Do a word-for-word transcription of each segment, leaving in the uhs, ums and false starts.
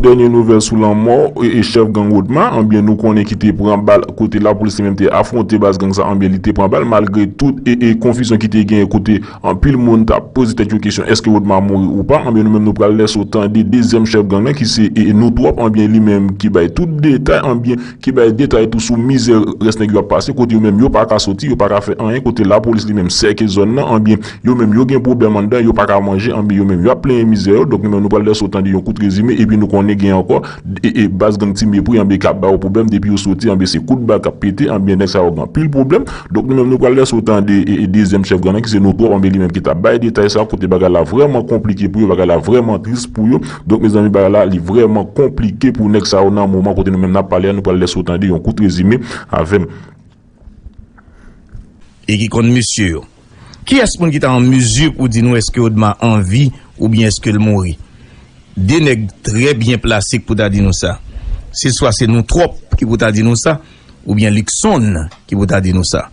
Dènye nouvèl sou lanmò e, e chèf gang Odma, anbyen nou konnen ki te pran bal kote lapolis li menm te afwonte baz gang sa, anbyen li te pran bal malgre tout e, e konfizyon ki te genyen kote anpil moun t ap poze tèt yo kesyon èske Odma mouri ou pa, anbyen nou menm nou pral lèse w tande dezyèm chèf gang nan ki se e, e Nou Twòp, anbyen li menm ki bay tout detay, anbyen ki bay detay tou sou mizè rès nèg yo ap pase, kote yo menm yo pa ka soti, yo pa ka fè anyen, kote lapolis li menm sèke zòn nan, anbyen yo menm yo gen pwoblèm anndan, yo pa ka manje, anbyen yo menm yo ap plenyen mizè yo. Donk nou menm nou pral lèse w tande yon kout rezime, epi nou konnen gen ankò e, e baz gang Ti Mepri, anbyen k ap ba yo pwoblèm, depi yo soti, anbyen se kout bal k ap pete, anbyen nèg sa yo gen anpil pwoblèm. Donk nou menm nou pral lèse w tande e, e dezyèm chèf gang nan ki se Nou Twòp, anbyen li menm ki t ap bay detay sa, kote bagay la vrèman konplike pou yo, bagay la vrèman tris pou yo. Donk mezanmi, bagay la li vrèman konplike pou nèg sa yo nan moman kote nou menm n ap pale a, nou pral lèse w tande yon kout rezime avè m. E ki konn mesye yo. Kiyès moun ki ta an mizi pou di nou èske Odma an vi oubyen èske l mouri? De nèg trè byen plase ki pou ta di nou sa. Se swa se Nou Twòp ki pou ta di nou sa, oubyen Luckson ki pou ta di nou sa.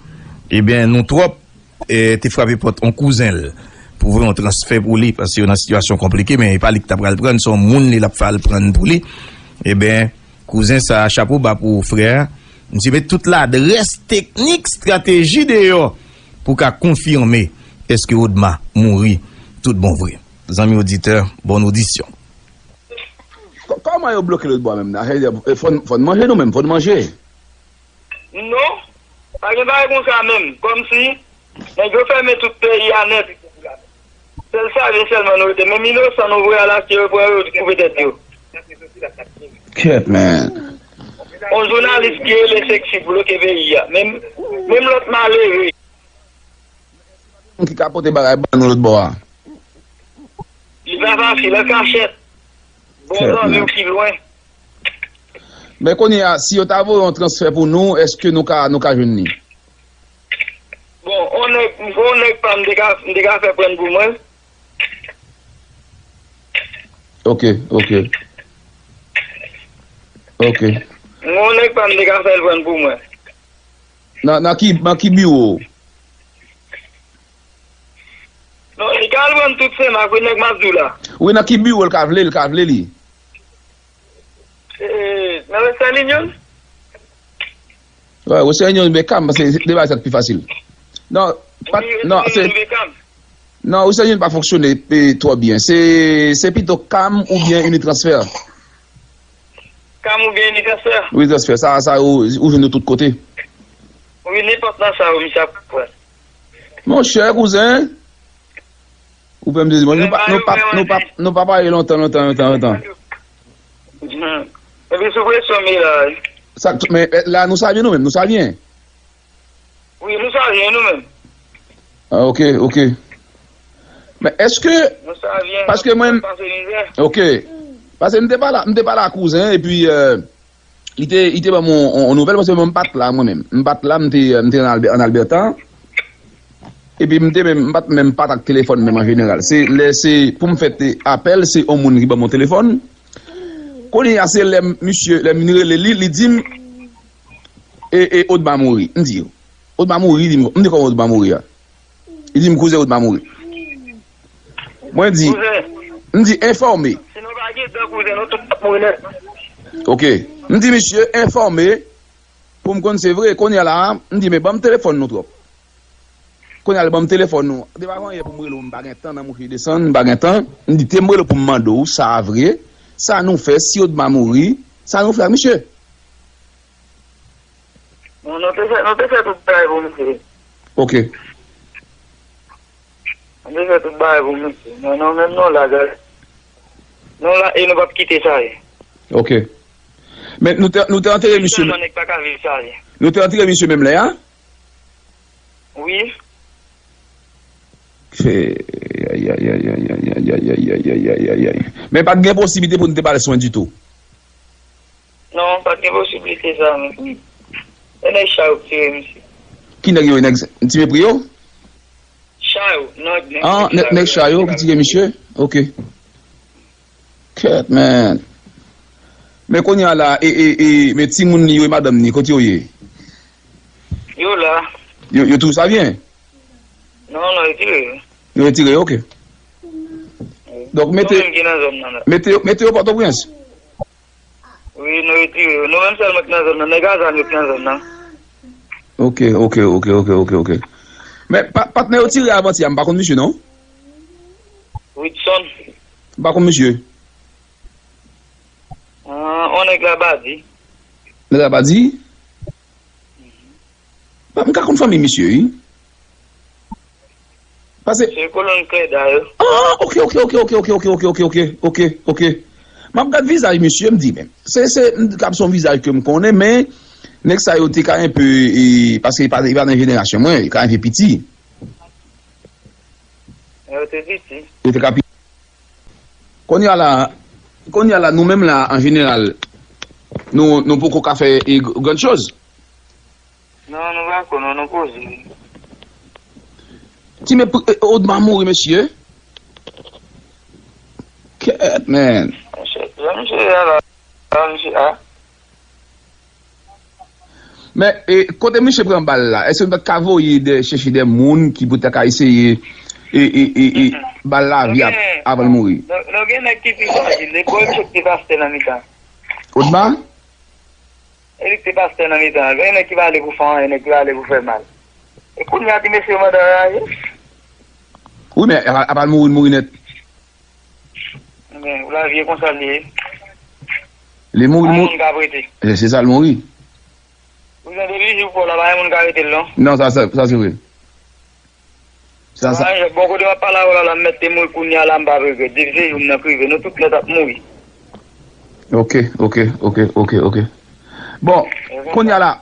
Ebyen, Nou Twòp, eh, te frape pòt on kouzen l pou voye yon transfè pou li, paske yo nan sitiyasyon konplike, men e pa li ki ta pral pran, se yon moun li l ap fè al pran pou li. Ebyen, kouzen sa, chapo ba pou ou, frè. Misye met tout ladrès, teknik, estrateji deyò pou ka konfime èske Odma mouri tout bon vre. Zanmi oditè, bòn odisyon. Kò- Kòman yo bloke lòt bò a menm nan? Sa vle di, e, fò n fò n manje nou menm, fò n manje. Non, pa gen bagay konsa menm. Kòmsi nèg yo fèmen tout peyi a nèt. Sèl Savyen sèlman nou rete. Menm inosan nou voye al achte, yo pran yo koupe tèt yo. Kèt, man. On jounalis ki rele Sexy bloke peyi a. Menm, menm lòt malere. Moun ki ka pote bagay ban nou lòt bò a. Li pa fasil, an kachèt. Bon, kèt, zanmi w ki lwen. Men kounye a, si yo ta voye yon transfè pou nou, èske nou ka, nou ka jwenn li? Bon, on nèg, on nèg pa m te ka, m te ka fè prann pou mwen. Ok, ok. Ok. On nèg pa m te ka fè l prann pou mwen. Nan, nan ki, nan ki biwo? Non, li ka al prann tout Senmak, wi, nèg m ap di w la. Wi, nan ki biwo l ka vle, l ka vle li? Eh, nan Western Union? Wi, Western Union Beckham, se de bagay sa k pi fasil. Non, pa, wi, non, se, Western Union Beckham. Non, Western Union pa fonksyone, eh, twò byen. Se, se pito Cam oubyen Unitransfer. Cam oubyen Unitransfer? Unitransfer, sa, sa, ou, ou jwenn yo tout kote. Wi, nenpòt nan sa yo, misye ap pran. Monchè, kouzen. Ou fè m sezi, mwen, nou pa, nou pa, nou pa, nou pa pale lontan, lontan, lontan, lontan. Epi sou presyon m ye la, wi. Sa, men, eh, la, nou Savyen nou menm, nou Savyen? Wi, nou Savyen nou menm. Ah, ok, ok. Men èske, nou Savyen, paske mwen, pase mizè. Ok. Paske m te pale, m te pale a kouzen, epi, eh, Li te, li te ban m yon, yon, yon nouvèl, paske mwen m pa t la, mwen menm. M pa t la, m te, m te an Albè-, an Alberta. Epi m te menm, m pa t menm pa t ak telefòn menm an jeneral. Se lè se pou m fè te apèl, se yon moun ki ban m yon telefòn. Kounye a, se lè m, misye, lè m vin rele li, li di m, e, e, Odma mouri. M di, Odma mouri, li di m, m di kòman Odma mouri a? Li di m kouzen Odma mouri. Mwen di, kouzen, m di enfòme. Si nou pa gen tan, kouzen, nou tout ap mouri nèt. Ok. M di misye enfòme pou m konn se vre. Kounye a la, m di men ban m telefòn nou twòp. Kounye a l ban m telefòn nou. Depi avan yè pou m rele w, m pa gen tan nan mouche desann, m pa gen tan. M di te m rele w pou m mande w sa vre. Sa nou fè si Odma mouri? Sa nou fè ak misye? Non, nou te fè, nou te fè tout bagay pou misye. Ok. Nou te fè tout bagay pou misye. Non, non, menm nou la, gade. Nou la e nou p ap kite sa ye. Ok. Men nou te, nou te antere misye. Sèlman nèg pa ka viv sa ye. Nou te antere misye menm lè a? Wi. Fè, ay, ay, ay. Men pa t gen posiblite pou nou te pale swen ditou. Non, pa t gen posiblite sa, men. E nèg Chay yo k tire misye. Ki nèg yo, nèg Ti Mepri yo? Chay yo, non, nèg, ah, nèg Chay yo, nèg Chay yo ki tire misye? Ok. Kèt, man. Men kounye a la, e, e, e, men timoun li yo e madanm li, kote yo ye? Yo la. Yo, yo tou Savyen? Non, non, retire yo. Yo retire yo, ok. Donk, mete, nou menm ki nan zòn nan la, mete yo, mete yo Pòtoprens. Wi, nou retire yo. Nou menm sèlman ki nan zòn nan. Nèg a zam yo ki nan zòn nan. Ok, ok, ok, ok, ok, ok. Men pa, patnè yo tire avanti a, m pa konn misye non. Wilson. M pa konn misye. Ah, on nèg la badi. Nèg la badi? Bon, m ka konn fanmi misye, wi. Pase. Se kolonn Kleda yo. Ah, ok, ok, ok. M ap gad vizaj misye, m di, men. Se, se, m ka se yon vizaj ke m konnen, men nèg sa yo te ka enpe, e, paske e pa, e pa nan jenerasyon mwen, e ka enpe piti. Yo te piti. Yo te ka piti. Kounye a la, kounye a la, nou menm la, an jeneral, nou, nou poko ka fè, e, gr-, grann choz. Non, nou pa ko, non, nou poze. Ti men, e, Odma mouri, mesye. Kèt, man. Mesye, jan misye ye a la, jan misye a. Men, e, kote misye pran bal la, èske nou ta ka voye de, chèche de moun ki pou ta ka eseye, e, e, e, e, bal lavi ap, avan l mouri? Nou, nou gen nèg ki pi frajil. Depi misye ki te pastè nan mitan. Odma? E li ki te pastè nan mitan. Gen nèg ki pa ale pou fè anyen, nèg ki pa ale pou fè mal. E kounye a ti mesye yo mande anraje. Wi, men apa l mouri, l mouri nèt. Men, lavi e konsa l ye. Li mouri, li mouri. Pa gen moun ka prete. E, se sa l mouri. Wi, men depi jou pou la, pa gen moun ka rete l non. Non, sa, sa, sa se vre. Sa, sa. Bon, kote m ap pale avè w la, la, m mèt te mouri kounye a la, m p ap regrèt. Depi se jou m nan k rive, nou tout nèt ap mouri. Ok, ok, ok, ok, ok. Bon, kounye a la,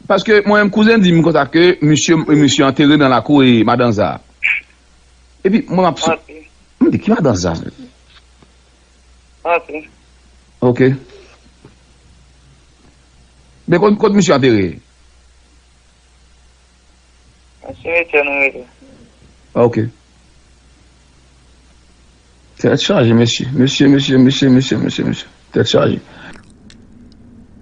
paske mwen menm kouzen di m konsa ke misye, misye antere nan lakou e madanza. Epi mwen m ap sou. M di ki madanza? Ok. Men kot, kot misye antere? Nan simetyè nou rete. Ok. Tèt chaje, mesye. Mesye, mesye, mesye, mesye, mesye, mesye. Tèt chaje.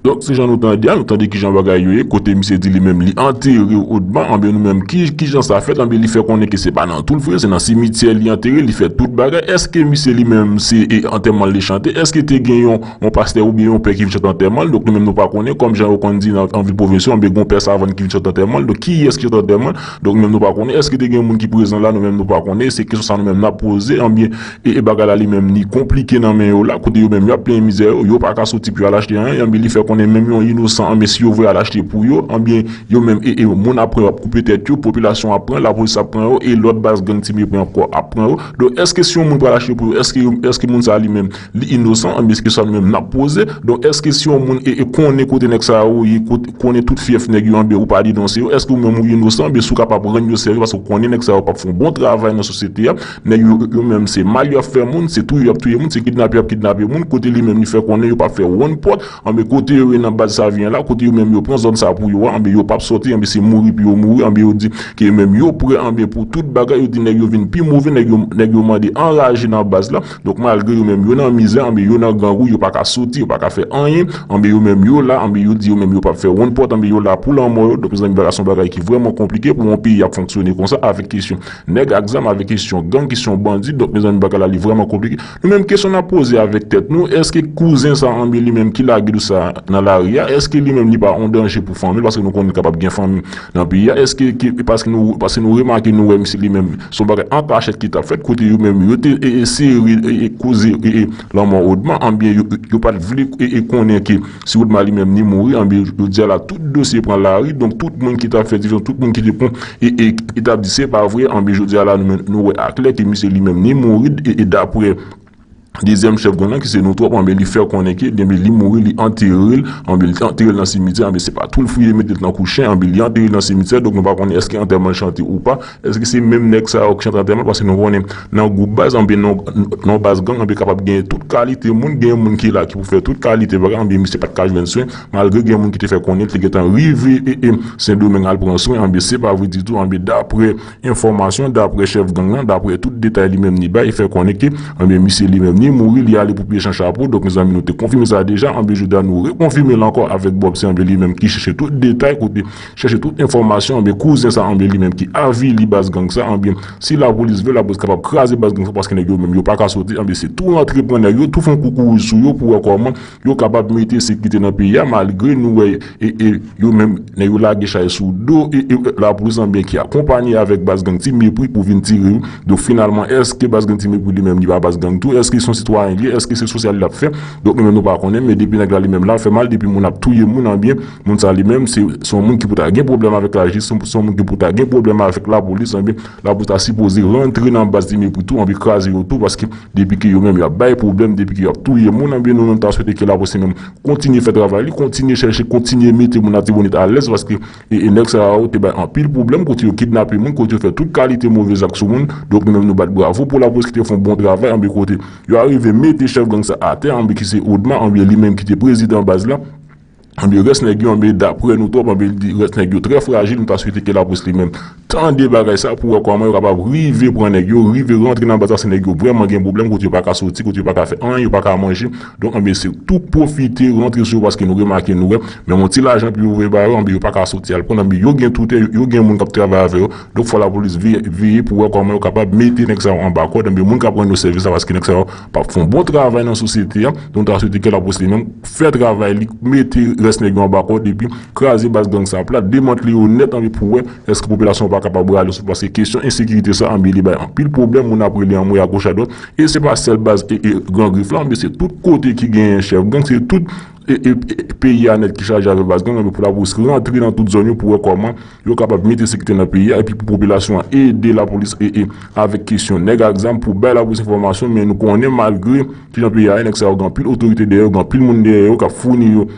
Donk, se jan nou tande a, nou tande kijan bagay yo ye, kote misye di li menm li antere Odma, anben nou menm, ki, kijan sa fèt, anben li fè konnen ke se pa nan twou l fouye, se nan simityè li antere, li fè tout bagay. Èske misye li menm se, e, antèman l te chante? Èske te gen yon, yon pastè oubyen yon pè ki vin chante antèman l? Donk, nou menm nou pa konnen, kòm jan yo konn di nan, an vil pwovens yo, anben gon pè savann ki vin chante antèman l. Donk, kiyès ki chante antèman l? Donk, nou menm nou pa konnen. Èske te gen moun ki prezan la? Nou menm nou pa konnen. Se kesyon sa nou menm n ap poze, anben e, e bagay la li menm li konplike nan men yo la, kote yo menm y ap plenyen mizè yo, yo pa ka soti pou y al achte anyen, anben li fè konnen menm yon inosan, anben si yo vle al achte pou yo, anben yo menm, e, e, moun ap pran yo, ap koupe tèt yo, popilasyon ap pran, lapolis ap pran yo, e lòt baz gang Ti Mepren ankò ap pran yo. Donk, èske si yon moun pral achte pou yo, èske yo, èske moun sa li menm, li inosan, anben se kesyon sa nou menm n ap poze. Donk, èske si yon moun, e, e konnen kote nèg sa yo ye, kote, konnen tout fyèf nèg yo, anben ou pa denonse yo, èske ou menm ou inosan, anben si w kapab rann yo sèvis, paske w konnen nèg sa yo p ap fè yon bon travay nan sosyete a, nèg yo, yo menm se mal y ap fè moun, se touye y ap touye moun, se kidnape y ap kidnape moun, kote li menm li fè konnen yo p ap fè wonn pòt, anben kote yo ye nan baz Savyen la, kote yo menm yo pran zòn sa pou yo a, anben yo p ap sòti, anben se mouri pou yo mouri, anben yo di ke menm yo prè, anben pou tout bagay, yo di nèg yo vin pi move, nèg yo, nèg yo mande anraje nan baz la, donk malgre yo menm yo nan mizè, anben yo nan grangou, yo pa ka soti, yo pa ka fè anyen, anben yo menm yo la, anben yo di yo menm yo p ap fè wonn pòt, anben yo la pou lanmò yo, donk mezanmi bagay se yon bagay ki vrèman konplike pou yon peyi ap fonksyone konsa avèk kesyon nèg ak zam, avèk kesyon gang, kesyon bandi. Donk, mezanmi, bagay la, li vrèman konplike. Nou menm, kesyon n ap poze avèk tèt nou, èske kouzen sa, anben li menm ki lage dous sa nan lari a, èske li menm li pa yon danje pou fanmi l? Paske nou konnen kapab gen fanmi nan peyi a. Èske, ki, paske nou, paske nou remake, nou wè misye li menm, se yon bagay an kachèt ki t ap fèt, kote yo menm, yo te, e, e, sere, e, e, koze, e, e, lanmò Odma, anben yo, yo pa t vle, e, e, konnen ke si Odma li menm ni mouri, anben jodi a la, tout dosye pran lari, donk tout moun ki t ap fè divizyon, tout moun ki te pran, e, e, ki t ap di se pa vre, anben jodi a la, nou menm, nou wè aklè ke misye li menm ni mouri, e, e daprè dezyèm chèf gang lan, ki se Nou Twòp, anben li fè konnen ke, ebyen, li mouri, li antere l, anben li antere l nan simityè, anben se pa twou l fouye mete l tankou chen, anben li antere l nan simityè, donk nou pa konnen èske antèman l chante ou pa, èske se menm nèg sa yo k chante antèman l, paske nou konnen nan gwoup baz, anben nan, nan baz gang, anben kapab genyen tout kalite moun, genyen moun ki la ki pou fè tout kalite bagay, anben misye pa t ka jwenn swen, malgre gen moun ki te fè konnen l te gentan rive, e, e, Sendomeng al pran swen, anben se pa vre ditou, anben daprè enfòmasyon, daprè chèf gang lan, daprè tout detay li menm li bay, fè konnen ke, anben misye li menm li mouri, li ale pou pye chan chapo. Donk, mezanmi, nou te konfime sa deja. Anben, jodi a, nou rekonfime l ankò avèk Bob, se anben li menm ki chèche tout detay, kote chèche tout enfòmasyon. Anben, kouzen sa, anben li menm ki avili baz gang sa. Anben, si lapolis vle, lapolis kapab kraze baz gang sa, paske nèg yo menm, yo pa ka soti. Anben, se tou rantre pran nèg yo, tou fè yon kou kouri sou yo pou wè kòman yo kapab mete sekirite nan peyi a, malgre nou wè e, e yo menm, nèg yo lage chay sou do e, e lapolis anben ki akonpanye avèk baz gang Ti Mepri pou vin tire yo. Donk, finalman, èske baz gang Ti Mepri li menm li pa baz gang tou? Èske se yon sitwayen li ye? Èske se sosyal li ap fè? Donk, nou menm nou pa konnen, men depi nèg la li menm la fè mal, depi moun ap touye moun, anben, moun sa li menm, se se yon moun ki pou ta gen pwoblèm avèk lajistis, se yon moun ki pou ta gen pwoblèm avèk lapolis, anben, lapolis ta sipoze rantre nan baz Ti Mepri tou, anben, kraze yo tou, paske depi ke yo menm y ap bay pwoblèm, depi ke y ap touye moun, anben, nou menm ta swete ke lapolis li menm kontinye fè travay li, kontinye chèche, kontinye mete moun Latibonit alèz, paske e, e nèg sa yo te bay anpil pwoblèm, kote yo kidnape moun, kote yo fè tout kalite move zak sou moun. Donk, nou menm nou bat bravo pou lapolis ki te fè yon bon travay, anben, kote yo arive mete chèf gang sa atè, anben, ki se Odma, anben, li menm ki te prezidan baz la. Anben, rès nèg yo, anben, daprè nou twòp, anben, li di rès nèg yo trè frajil, nou ta swete ke lapolis li menm tande bagay sa pou wè kòman yo kapab rive pran nèg yo, rive rantre nan baz la, se nèg yo vrèman gen pwoblèm, kote yo pa ka soti, kote yo pa ka fè anyen, yo pa ka manje. Donk, anben, se tou pwofite rantre sou yo, paske nou remake, nou wè, menm yon ti lajan pou yo voye ba yo, anben, yo pa ka soti al pran, anben, yo gen toutè, yo, yo gen moun k ap travay avè yo. Donk, fò lapolis veye, veye pou wè kòman yo kapab mete nèg sa yo anba kòd, anben, moun k ap rann yo sèvis la, paske nèg sa yo p ap fè yon bon travay nan sosyete a. Donk, nou ta swete ke lapolis li menm fè travay li, mete rès nèg yo anba kòd, epi kraze baz gang sa plat, demantle yo nèt, anben, pou wè èske popilasyon pa kapab rale sou, paske kesyon ensekirite sa, anben, li bay anpil pwoblèm, moun ap rele anmwe agoch adwat, e se pa sèl baz e, e Gran Grif la, anben, se tout kote ki genyen chèf gang, se tout e, e, e peyi a nèt ki chaje avè baz gang, anben, pou lapolis rantre nan tout zòn yo, pou wè kòman yo kapab mete sekirite nan peyi a, epi pou popilasyon an ede lapolis e, e avèk kesyon nèg ak zam pou bay lapolis enfòmasyon, men nou konnen malgre kijan peyi a ye, nèg sa yo gen anpil otorite dèyè yo, gen anpil moun dèyè yo k ap founi yo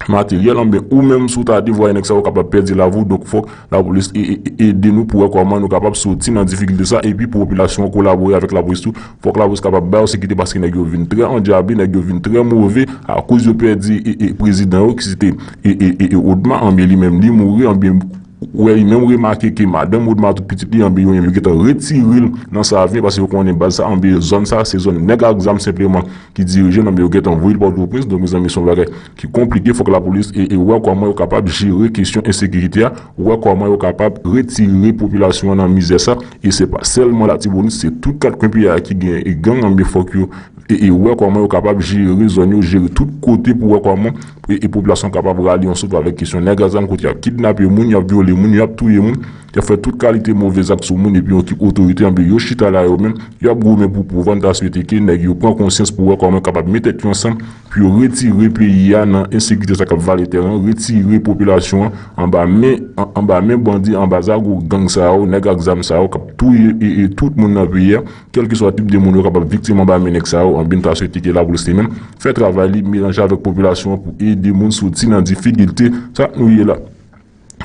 materyèl, anben, ou menm si w ta devwaye nèg sa yo kapab pèdi lavi w, donk fòk lapolis e, e, e, ede nou pou wè kòman nou kapab soti nan difikilte sa, epi pou popilasyon an kolabore avèk lapolis tou, fòk lapolis kapab ba yo sekirite paske nèg yo vin trè andyabe, nèg yo vin trè move, akoz yo pèdi e, e, prezidan yo ki se te e, e, e, e Odma, anben li menm li mouri, anben ou wè li menm remake ke madanm Odma tout pitit li, anben yo menm yo gentan retire l nan Savyen, paske yo konnen baz sa, anben zòn sa, se zòn nèg ak zam senpleman ki dirije l, anben yo gentan voye l Pòtoprens. Donk, mezanmi, se yon bagay ki konplike, fòk lapolis e, e wè kòman yo kapab jere kesyon ensekirite a, wè kòman yo kapab retire popilasyon an nan mizè sa, e se pa sèlman Latibonit, se tout kat kwen peyi a ki gen e gang, anben fòk yo e, e wè kòman yo kapab jere zòn yo, jere tout kote pou wè kòman e, e popilasyon kapab rale yon souf avèk kesyon nèg ak zam kote y ap kidnape moun, y ap vyole moun, y ap touye moun, y ap fè tout kalite move zak sou moun, epi yon ekip otorite, anben yo chita la yo menm, y ap goumen pou pouvwa, nou ta swete ke nèg yo pran konsyans pou wè kòman yo kapab met tèt yo ansanm, pou yo retire peyi a nan ensekirite sa k ap vale tèren, retire popilasyon an anba men, an, anba men bandi, anba zago gang sa yo, nèg ak zam sa yo k ap touye e, e tout moun nan peyi a. Kèlkeswa tip de moun yo kapab viktim anba men nèg sa yo, anben nou ta swete ke lapolis li menm fè travay li, melanje avèk popilasyon an pou ede moun soti nan difikilte sa nou ye la.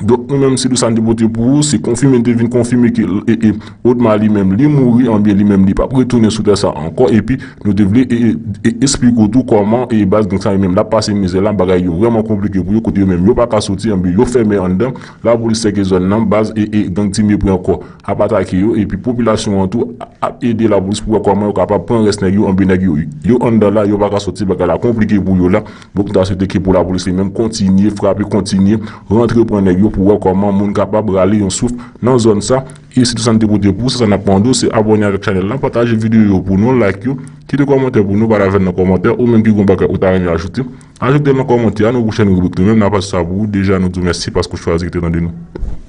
Donk, nou menm, se tou sa n te pote pou ou, se konfime, n te vin konfime ke e, e, Odma li menm, li mouri, anben li menm, li p ap retounen sou tè sa ankò, epi nou te vle e, e, e, eksplike w tou kòman e baz gang sa yo menm, l ap pase mizè la, bagay yo vrèman konplike pou yo, kote yo menm, yo pa ka soti, anben yo fèmen anndan, lapolis sèke zòn nan, baz e, e gang Ti Mepri ankò ap atake yo, epi popilasyon an tou ap ede lapolis pou wè kòman yo kapab pran rès nèg yo, anben nèg yo, yo anndan la, yo pa ka soti, bagay la konplike pou yo la. Donk, nou ta swete ke pou lapolis li menm kontinye frape, kontinye rantre pran nèg yo pou wè kòman moun kapab rale yon souf nan zòn sa. E se tou sa n te pote pou ou, se sa n ap mande w, se abòne avèk chanèl la, pataje videyo yo pou nou, like yo, kite kòmantè pou nou, pale avè n nan kòmantè, ou menm ki gen yon bagay ou ta renmen ajoute, ajoute l nan kòmantè a, nan pwochèn ribrik nou menm, n a pase sa pou ou, deja nou di w mèsi paske w chwazi rete tande nou.